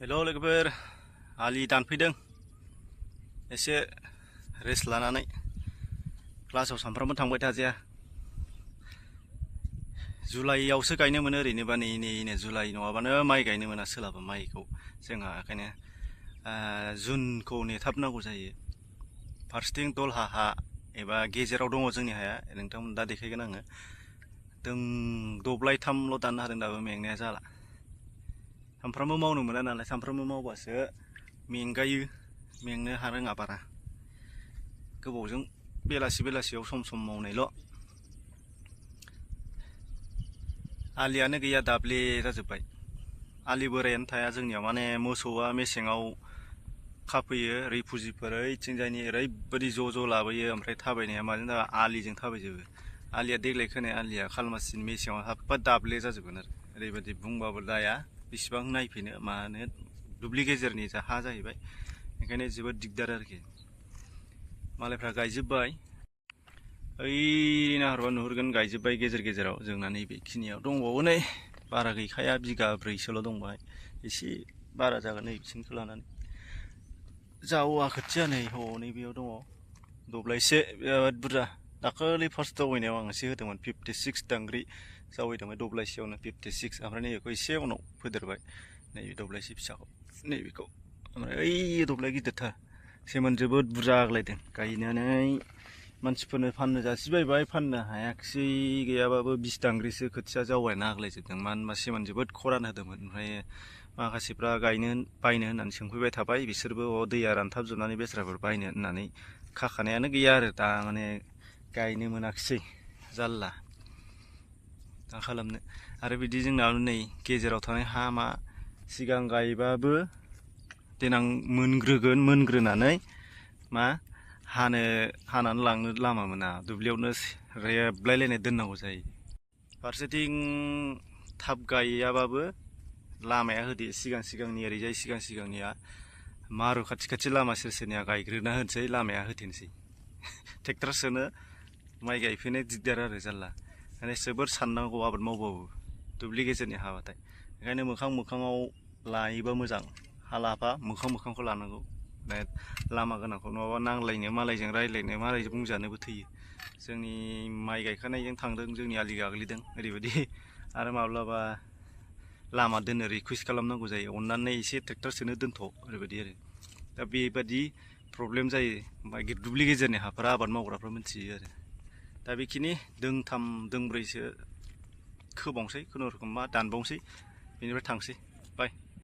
हेल' लोगोफोर आलि दानफैदों एसे रेस्ट लानानै क्लासाव सानफ्रामबो थांबाय थाजाया जुलाइआवसो गायनो मोनो ओरैनोबा नै जुलाइ नङाबानो माइ गायनो मोना सोलाबा माइखौ जोंहा ओंखायनो जुनखौ नेथाबनांगौ जायो फारसेथिं दलहा हा एबा गेजेराव दङ जोंनि हाया नोंथांमोन दा देखायगोन आङो दब्लायथामल' दाननो हादों दाबो मेंनाया जाला सानफ्रामबो मावनो मोना नालाय सानफ्रामबो मावबासो मेंगायो मेंनो रोङा बारा गोबावजों बेलासियाव सम मावनायल' आलियानो गैया दाब्ले जाजोब्बाय आलि बोरायानो थाया जोंनियाव माने मोसौआ मेसेङाव खाफैयो रिफुजिफोर ओइथिंजायनि ओरैबायदि ज' लाबोयो ओमफ्राय थाबायनाया माजों जाबा आलिजों थाबायजोबो आलिया देग्लाय खोनाय आलिया खालमासिन मेसेङाव हाब्बा दाब्ले जाजोबगोन आरो ओरैबायदि बुंबाबो दाया बेसेबां नायफैनो मानो दुब्लि गेजेरनि जा हा जाहैबाय ओंखायनो जोबोद दिगदार आरोखि मालायफ्रा गायजोब्बाय ओइ नाहरबा नुहुरगोन गायजोब्बाय गेजेराव जोंना नैबेखिनियाव दंबावो नै बारा गैखाया बिगाब्रैसोल' दंबाय एसे बारा जागोन नै बिथिंखौ लानानै जावा खोथिया नै नैबेयाव दङ दब्लायसे बिराद बुरजा दाखालि फार्स्ट जावैनायाव आं एसे होदोंमोन 56 दांग्रि जावैदोंमोन दब्लायसेयावनो 56 ओमफ्राय नैबेखौ एसे उनाव फोदेरबाय नैबे दब्लायसे फिसाखौ नैबेखौ ओमफ्राय ओइ दब्लाय गिदिरथार सेमोन जोबोद बुरजा आग्लायदों गायनानै मानसिफोरनो फाननो जासिबायबाय फाननो हायाखिसै गैयाबाबो 20 दांग्रिसो खोथिया जावैना आग्लायजोबदों मानो होनबा सेमोन जोबोद खरान होदोंमोन ओमफ्राय माखासेफ्रा बायनो होननानै सोंफैबाय थाबाय बिसोरबो दैया रानथाबजोबनानै बेस्राफोर बायनो होननानै खाखानायानो गैया आरो दा माने गायनो मोनाखिसै जारला मा खालामनो आरो बिदि जोंनाव नै गेजेराव थानाय हा मा सिगां गायबाबो देनां मोनग्रोनानै मा हानानै लांनो लामा मोना दुब्लियावनो रेबलायलायनाय दोननांगौ जायो फारसेथिं थाब गायाबाबो लामाया होदो सिगांनि ओरैजाय सिगांनिया मारु खाथि लामा सेरनिया गायग्रोना होनोसै लामाया होथेनोसै ट्रेक्टर सोनो माइ गायफैनाय दिगदार आरो जारला माने जोबोर साननांगौ आबाद मावबाबो दुब्लि गेजेरनि हाबाथाय ओंखायनो मोखाङाव लायोबा मोजां हा लाफा मोखांखौ लानांगौ लामा गोनांखौ नङाबा नांलायनो मालायजों रायलायनो मालायजों बुंजानोबो थैयो जोंनि माइ गायखानायजों थांदों जोंनि आलि गाग्लिदों ओरैबायदि आरो माब्लाबा लामा दोननो रिकुवेस्ट खालामनांगौ जायो अननानै एसे ट्रेक्टर सोनो दोनथ' ओरैबायदि आरो दा बेबादि प्रब्लेम जायो ओमफ्राय दुब्लि गेजेरनि हाफोरा आबाद मावग्राफ्रा मिथियो आरो दा बेखिनि दोंथाम दोंब्रैसो खोबावनोसै खुनुरुखुम मा दानबावनोसै बेनिफ्राय थांसै बाय।